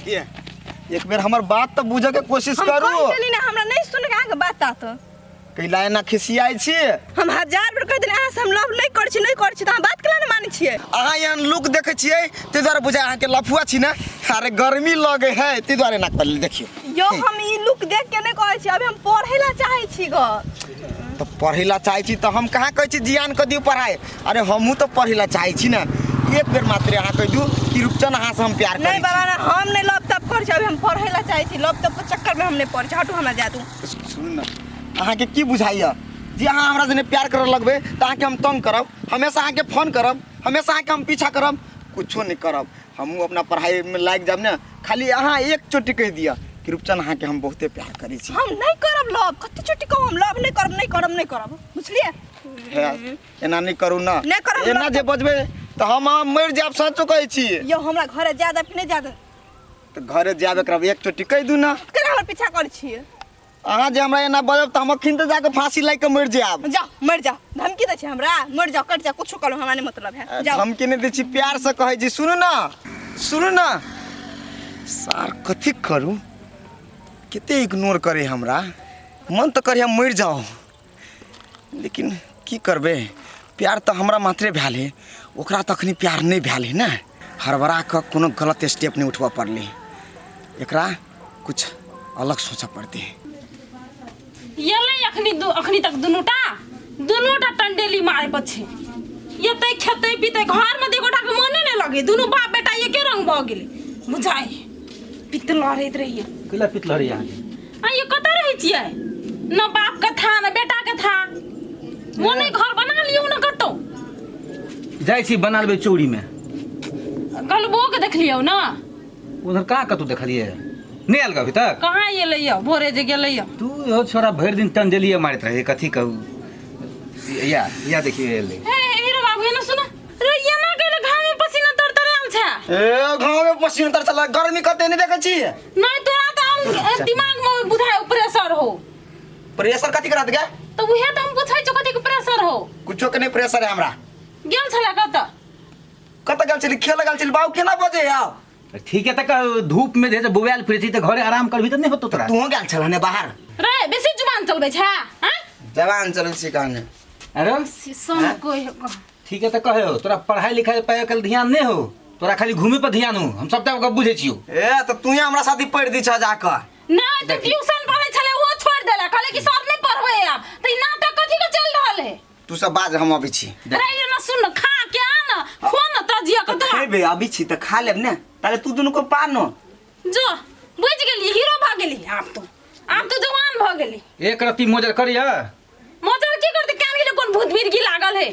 छियै। एक बेर हमर बात तऽ बुझऽ के कोशिश हम करू। कहि देली ना, हमरा नहीं सुन के अहाँके बात आत। कैला एना खिसियाइ छी? हम हजार बेर कहि देली अहाँ से हम लव नहीं करै छी, नहीं करै छी, तऽ अहाँ बात केला नहीं मानै छियै? अहाँ एहन लुक देखै छियै ताहि दुआरे बुझाय अहाँके लफुआ छी ने। अरे गर्मी लगे है ताहि दुआरे एना करली। देखियौ यौ, हम ई लुक देख के नहीं कहै छी, अभी हम पढ़ै ला चाहै छी ग। तऽ पढ़ै ला चाहै छी तऽ हम कहाँ कहै छी जियान कऽ दियौ पढ़ाइ। अरे हमहूँ तऽ पढ़ै ला चाहै छी ने। एक बेर मात्र अहाँ कहि दियौ कि रूपचन अहाँसँ हम प्यार नहीं करै बाबा ना, हम नहीं लव तब करै छी, अभी हम पढ़ै ला चाहै छी। लव तब के चक्कर में हम नहीं पढ़ै छी, हटू हमरा जा दू। छी। सुनू ने, अहाँके की बुझाइए जे अहाँ हमरा सने प्यार करऽ लगबै तऽ अहाँके हम तंग करब, हमेशा अहाँके फोन करब, हमेशा अहाँके हम पीछा करब? कुछो नहि करब, हमहूँ अपना पढ़ाइमे लागि जायब ने। खाली अहाँ एक चोटी कहि दिअ कि रूपचन अहाँके हम बहुते प्यार करै छी। हम नहीं करब लव, कते चोटी कहू, हम लव नहीं करब, नहीं करब, नहीं करब, बुझलिए? हे, एना नहि करू ने। नहि करब। एना जे बजबै तऽ हम अहाँ मरि जायब, सचो कहै छी। यौ, हमरा घरे जा दे कि नहीं जा दे? तऽ घरे जायब एकरा एक चोटी कहि दू ने। केना हमर पीछा करै छियै? अहाँ जे हमरा एना बजब तऽ हम अखन तऽ जाकऽ फांसी लागि कऽ मरि जायब। जाओ मर जाओ, धमकी दै छै हमरा, मर जाओ, कट जाओ, कुछो करो, हमरा नहीं मतलब है, जाओ। धमकी नहि दै छी, प्यारसँ कहै छी। सुनू ने, सुनू ने सार, कथी करू, कते इग्नोर करे हमरा। मन तऽ करे हम मरि जाउ, लेकिन की करबै, प्यार तऽ हमरा मात्रे भेल है, ओकरा तऽ अखनी प्यार नहि भेल है ने। हड़बड़ा कऽ कोनो गलत स्टेप नहि उठबऽ पड़लै, एकरा कुछ अलग सोचऽ पड़तै। एलै अखनी दु अखनी तक दुनूटा दुनूटा टंडेली मारे पर छै। एतै खेतै पीतै घरमे तऽ एकोटाके मोने नहि लगै, दुनू बाप बेटा एके रंग भऽ गेलै बुझाइ। पित्त लड़ैत रहिए। कैला पित्त लड़ैए अहाँके? आ ये कतऽ रहै छियै? न बाप के था न बेटा के था, मोने घर बना लियौ न कतौ। जाइ छी बना लेबै चौरीमे। गलबो के देखलियौ न। उधर कहाँ कतौ देखलियै? नहि आयल अभी तक? कहाँ एलै यौ, भोरे जे गेलै यौ। तू यौ छोरा भरि दिन टंडेलिए मारैत रहे, कथी कहू। या या देखियौ एलै। हे हीरो बाबू, एना सुन रे, एना कैले घाम में पसीना तर तर आयल छै? ए घाम में पसीना तर चला, गर्मी कते नहीं देखै छी? नहीं, तोरा तऽ हम दिमाग में बुझाय प्रेशर हो। प्रेशर कथी करत गे? तऽ उहे तऽ हम पूछै छौ, कथी के प्रेशर हो? कुछो के नहीं प्रेशर है हमरा। गेल छला कतऽ? कतऽ गेल छली? खेल गेल छली। बाबू केना बजे आउ? ठीक है, तऽ धूप में जे बौआयल फिरै छी तऽ घरे आराम करबी तऽ नहि होतो तोरा। तू गेल छल ने बाहर? रे बेसी जुबान चलबै छै हैं? जवान चलै छी कहने। अरे सन कोई। ठीक है, तऽ कहे हो तोरा पढ़ाई लिखाई पर कल ध्यान नहीं हो, तोरा खाली घूमे पर ध्यान हो, हम सबटा गप बुझै छियौ। ए तऽ तू हमरा साथी पढ़ि दी छ जाकऽ। नहीं तऽ ट्यूशन पढ़ै छलै, ओ छोड़ि देलक, कहले कि सर नहीं पढ़बै आब। तऽ ई नाटक कथी के चलि रहल है? तू सब बाज, हम अबै छी। रे ये ना सुन, खा के आ ना, खो ना तजिया के तो। खेबे अबै छी तऽ खा लेब ने, ताले तू दुनू को पार न। जो बुझि गेली, हीरो भऽ गेली आब तू, आब तू जवान भऽ गेली। एक रत्ती मोजर करिया। मोजर की करते? कान गेले कोन भूत भीड़ की लागल है?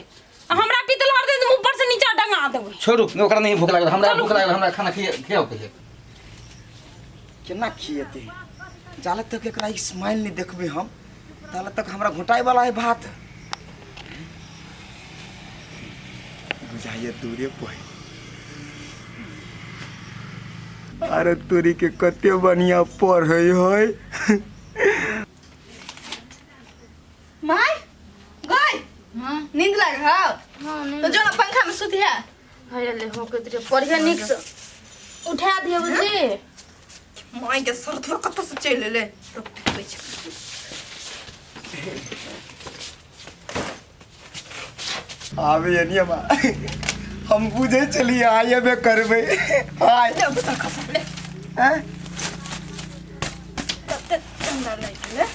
आ हमरा पीतल हर दे, ऊपर से नीचा डंगा देबै। छोड़ू, ओकरा नहीं भूख लागल, हमरा भूख लागल, हमरा खाना खियाओ पहिले। केना खिएतै? जाले तक एकरा स्माइल नहीं देखबै हम ताले तक हमरा घोटाइ वाला है भात। बुझाइए दूरे पर। अरे तोरी के कते बढ़िया पढ़ै है। माय गई हाँ। नींद लाग हौ? हाँ। तो जो ना पंखा में सुतिया। हरे ले हो के पढ़िया नीक से उठा दियो बुझी। माय के सरधुआ कतऽ से चलि एलै? रुक, देखबै छी। आबे एनिया बा, हम बुझे चलिए आइए बे करबै आय। ले, उतर खसा ले। हैं? तते चंदा लागि गेलै।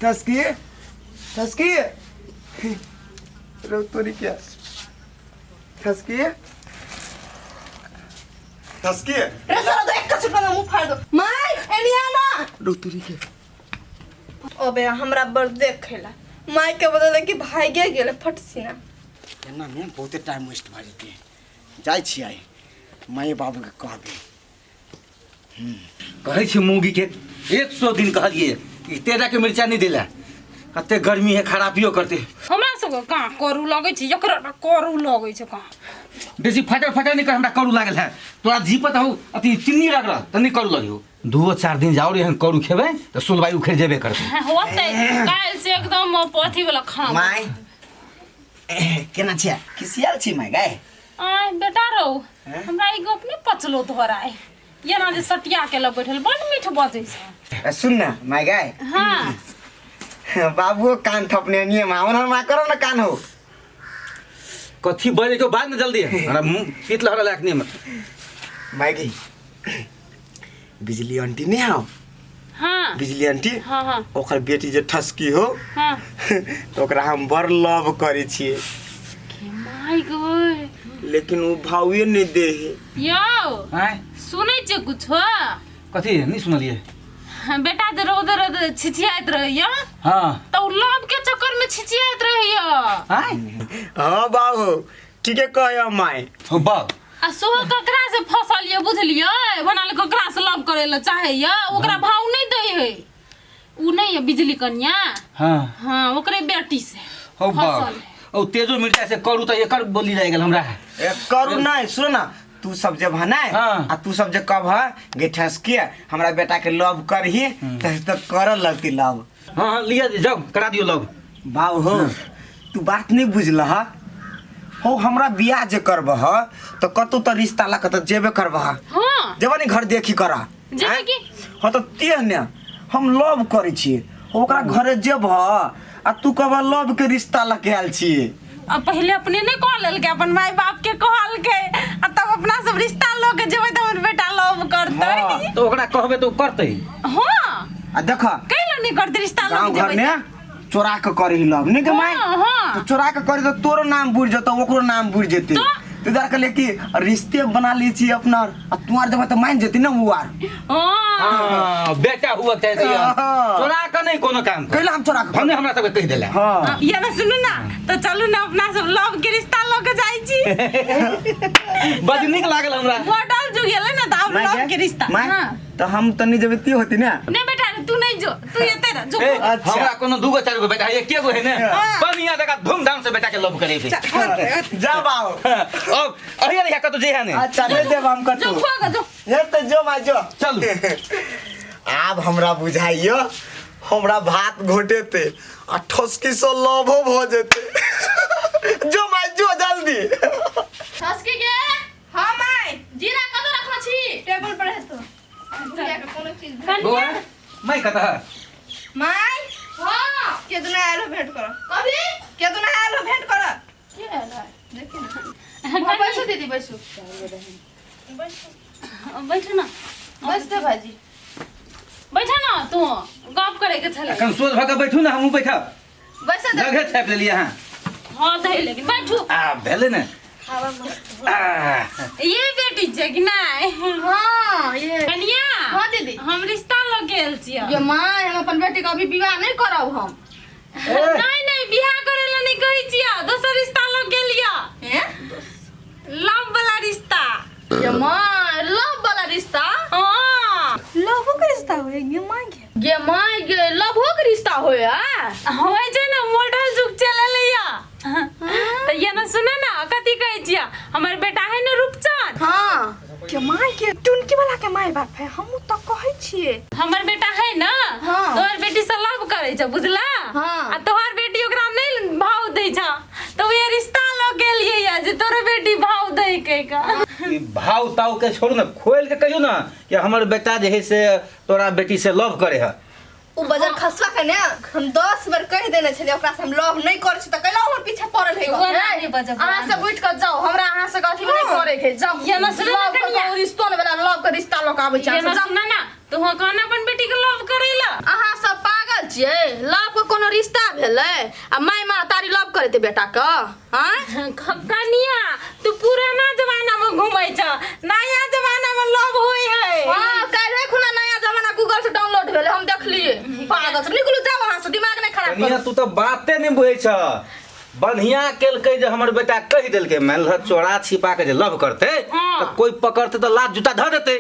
ठसकी ठसकी रो तोरी क्या ठसकी ठसकी। रे साला दो, एक कचरा में मुंह फाड़ दो। माय एनिया ना। रो तोरी के। अबे हमरा बड़ देखेला माय के बदले कि भागे गेले फट सीना। एना में बहुते टाइम वेस्ट भऽ जेतै। जाइ छी आइ माय बाबूके कहबै। कहै छी मौगी के 100 दिन कहलिए ई तेजा के मिर्चा नहीं देला, कते गर्मी है, खराबियो करते। हमरा सबके कहाँ करू लगै छै, एकरा करू लगै छै कहाँ? बेसी फटर फटर नहीं कर, हमरा करू लागल है। तोरा जी पर हूँ अथी चिन्नी रगड़ त नहीं करू लगियो। दो चार दिन जाओ रे, हम करू खेबै त सुलवाई उखड़ जेबे करते। होतै काल्हि से एकदम अथी वाला खाना। माय केना छियै? खिसियाल छी माय गाय? आय बेटा रौ, हमरा ई गप नहि पचलो तोहर आइ। एना जे सटिया के लग बैठल बड मीठ बजै छै। सुन ना माय गाय। हाँ। बाबू कान थपने नहीं माँ ओनहर माँ करो ना कान हो। कथी बजे के बाद में जल्दी हमरा मुंह पीत लहरा लायक नहीं माय गई बिजली आंटी नहीं आओ। हाँ। बिजली आंटी। हाँ हाँ। ओकर बेटी जे ठसकी हो। हाँ। तो ओकरा हम बड़ लव करै छियै। के माय गई। लेकिन उ भावे नहीं दे है। यौ। आय सुनै छियै कुछो? कथी नहीं सुनलिए? बेटा जे रौद रौद छिछियाइत रहैया। हाँ। त उ लव के चक्कर में छिछियाइत रहैया। आय। हाँ बाबू ठीके कहै माय। हो बाप। आ सोहो ककरा से फसल ये बुझलियै, बनाल ककरा से लव करे ला चाहैया, ओकरा भाव नहीं दै है। उ नहीं है बिजली कन्या। हाँ। हाँ ओकरे बेटी से हो बाप। फसल है। ओ तेजो मिर्चा से करू त एकर बोली जाय गेल हमरा। ए करू नहीं सुन ना, तू सब जब है ना, हाँ। आ तू सब जे कब है गे ठसकी हमरा बेटा के लव करही त कर लगती लव। हाँ हाँ लिया जाओ करा दियो लव। बाबू हो तू बात नहीं बुझल हा। हो हमरा बियाह जे करबह त कतौ त रिश्ता ला के त जेबे करबह। हाँ। जेबे नी घर देखी करा। जेबे की? हाँ त तेह ने हम लव करै छियै, ओकरा घरे जेबह आ तू कहबह लव के रिश्ता ला के आयल छियै। अब पहले अपने नहीं कह लेलकै, अपन माय बाप के कहलकै आ तब अपना सब रिश्ता लऽ के जेबै तऽ हमर बेटा लव करतै। हाँ। तो ओकरा कहबे तो करतै। हाँ। आ देख कैला नहीं करतै रिश्ता लऽ गाँव के घर जेबै? में चोरा के करही लव नहीं के माय? हाँ, हाँ। तो चोरा के करी तो तोरो नाम बुझ जेतौ ओकरो नाम बुझ जेतै। तो? तो इधर कहले कि रिश्ते बना ली छी अपना आ तुआर जब तो मान जेती ना उ आर। हाँ। हाँ, बेटा हुआ चाहे तो हाँ। चोरा के नहीं कोनो काम कर। कैला हम चोरा के भने हमरा सबके कहि देला। हाँ। ये ना सुनू ना तो चलू ना अपना सब लव के रिश्ता लऽ के जाइ छी। बड नीक लागल हमरा। मॉडल जुग गेलै ना तऽ आब माय लव गे, के रिश्ता। माय, हाँ। तो हम तनी जब इतनी होती ना। नहीं बेटा रे, तू नहीं जो, तू एते रह, जो। ए, अच्छा। हमरा कोनो दूगो चार गो बेटा है, एके गो है ने। बढ़िया जगह धूमधाम से बेटा के लव करे छै। जा बाबू। अब अहिया रहिया कतौ जे है ने। अच्छा ले जेब हम जो कतौ। खुआ ग, जो। ये तो जो माय जो। चलू। आब हमरा बुझाइयो हमरा भात घोटेते आ ठोसकी से लभो भ जेते। जो माय जो जल्दी। ठसकी के? हाँ माय। जीरा कतौ रखने छी? टेबल पर है तो। भुलिया के कोनो चीज भेट। बौआ, माय कतऽ है? माय। हाँ। के दुना आयल हो भेंट कर। कथी? के दुना आयल हो भेंट कर। के आयल है? देखी ना। हाँ, बैसू दीदी बैसू। बैठू ना। बैसते भाजी। बैठा ना तू गप करे के छले। अखन सोझ भऽ के बैठू ना, हमहूँ बैठब। बैसते दे। जगह छापि लेलियै अहाँ। हाँ दही लेकिन बैठू। आ भेलै ने। आ, ये बेटी छै कि नहीं? हाँ, ये। कनिया। हाँ दीदी। हम रिश्ता लऽ के आयल छियै। ये माय, हम अपन बेटी के अभी विवाह नहीं करब हम। नहीं नहीं बियाह करे ला नहीं कहै छियै, दोसर रिश्ता लऽ के लिअ। हैं? लव वाला रिश्ता। ये माय, लव वाला रिश्ता? हाँ। लवो के रिश्ता होय ये माय के। गे माय गे, लवो के रिश्ता होय आ? होय छै ने मॉडल जुग चलल या। तऽ ये ना सुन ना कथी कहै छियै, हमर बेटा है ने रूपचंद। हाँ। के माय के टुनकी वाला के माय बाप है, हमहूँ तऽ कहै छियै। हमर बेटा है ना, हाँ। तोहर बेटी से लव करै छै बुझला। हाँ। आ तोहर बेटी ओकरा नहीं भाव दै छ, तऽ उहे रिश्ता लऽ गेलियै या जे तोरो बेटी भाव दै के का। ई भाव ताव के छोड़ू ना, खोल के कहियो ना कि हमर बेटा जे है से तोरा बेटी से लव करे है। उ बजर खसवा के ने हम 10 बेर कहि देने छलियै ओकरा से हम लव नहीं करै छी तऽ कैला हमर पीछा पड़ल है। ओना नहि बजब। अहाँ सब उठि कऽ जाउ, हमरा अहाँ सब अथी नहि करे के, जाउ। ये ना सुन ना लव के कनिया। कोनो रिश्तो नहि वाला लव के रिश्ता लऽ के आबै छै ये अहाँ ना सब, जाउ। सुन ना, तू कहना अपन बेटी के लव करैला। अहाँ सब पागल छियै? लव के कोनो रिश्ता भेलै? आ माय महतारी लव करेतै बेटा के? आँय? कनिया तू पुराना जमाना में घूमै छ, नया जमाना में लव होय है। हाँ, काल्हि खुना नया जमाना गूगल से डाउनलोड भेलै, हम देखलियै। पागल सब, निकलू जाउ अहाँ सब, दिमाग नहि खराब कनिया करू। तू तऽ बाते नहि बुझै छ। बढ़िया केलकै जे हमर बेटा कहि देलकै, मान लह चोरा छिपा के जे लव करतै हाँ। तऽ कोई पकड़तै तऽ लात जूता धऽ देतै।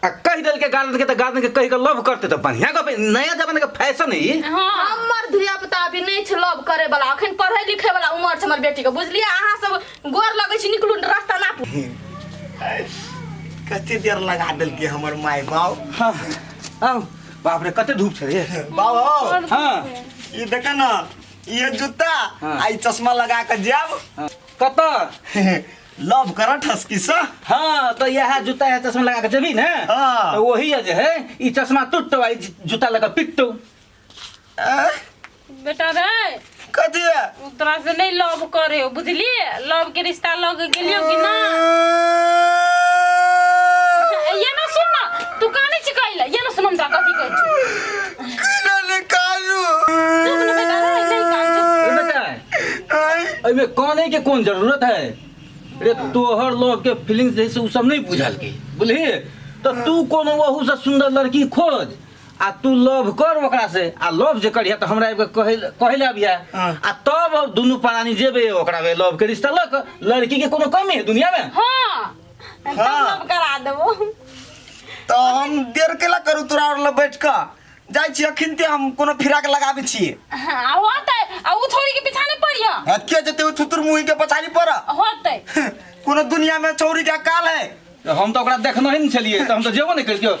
आ कहि देलकै गार्जियन के तऽ गार्जियन के कहि के लव करतै तऽ बढ़िया गप, नया जमाना के फैशन है ई। हाँ। हमर धिया पुता अभी नहि छै लव करे वाला, अखन पढ़ै लिखै वाला उमर छै हमर बेटी के, बुझलियै? अहाँ सब गोर लगै छी, निकलू रास्ता नापू। कते देर लगा देलकै हमर माय बाप। हाँ, आउ बाप रे कते धूप छै रे। बाप। हाँ। ई देख ना, ये जूता हाँ। आ ई चश्मा लगा के जाब। हाँ। कतऽ? लव करा ठसकी सा। हाँ तो यह जूता है चश्मा लगा के जेबी ना। हाँ। तो वही है जे है ई चश्मा टूटतो आ ई जूता लगा पिटतो। आँय, बेटा रे कथी है? उ तोरा से नहीं लव करे हो बुझलिए लव के रिश्ता लग गेलियो कि ना। ये ना सुन ना तू काने छी कहला ये ना सुन हम कथी कहै छी। केना निकालू? चुप ना बेटा रे नहीं कान चुप। ए बेटा आँय, एहिमे काने के कोन जरूरत है रे? तोहर लोग के फीलिंग्स जैसे उ सब नहीं बुझल के बुझली तो तू कोनो वहू से सुंदर लड़की खोज आ तू लव कर ओकरा से आ लव जे करिहे तऽ हमरा आबि कऽ कहै कहै लए अबिहे। हाँ। आ तब अब दुनू प्राणी जेबै ओकरा बे लव के रिश्ता लऽ कऽ लड़की के कोनो कमी है दुनिया में? हाँ तब हाँ। लव करा देबो। तऽ हम देर केला करू तोरा आओर लग बैठ कऽ जाइ छी अखिनते हम कोनो फिराक लगाबै छियै। हाँ, आ होतै आ उ छोरी के पीछा नहीं पड़िय। आ के जेतै ओ थुथुर मुही के पछाड़ी पर? होतै। कोनो दुनिया में छौरी के अकाल है। हम तऽ ओकरा देखने ही नहि छलियै तऽ हम तऽ जेबो नहि करितियौ।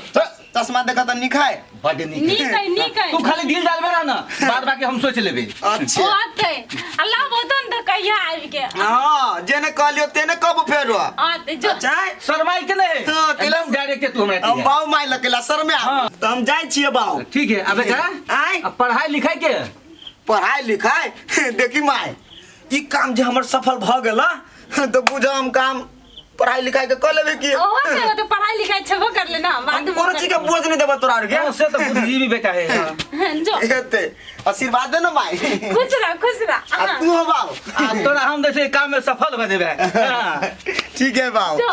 चश्मा देखऽ तऽ नीक है। बड्ड नीक। नीक है नीक है। तू खाली दिल डालबे रह ना बाद बाकी हम सोच लेबै। अच्छा होतै आ लव होतै ने तऽ कहिया आबि के। हाँ जेने कहलियो तेने कब फेरो। आते जो चाय शरमाई के नहीं। हाँ, कैला- एकदम डायरेक्ट तू हमरा हम दिहे। बाऊ माय लकेला सर में। हाँ। तऽ हम जाइ छियै बाऊ। ठीक है अब बेटा आय। अब पढ़ाई लिखाई के पढ़ाई लिखाई देखी माय ई काम जे हमर सफल भऽ गेल तऽ बुझ हम काम पढ़ाई लिखाई के कऽ लेबै की। ओहो से तो पढ़ाई लिखाई छेबो कर ले ना बाद हम में कोनो चीज के बोझ नहीं देबो तोरा आर के। हाँ, से तो बुद्धिजीवी बेटा है। हाँ। जो हेतै आशीर्वाद दे ना माय। खुश रह खुश रह। आ तू हो बाऊ। आ तोरा हम जैसे काम में सफल भऽ जेबै। हाँ। ठीक है बाऊ। जो।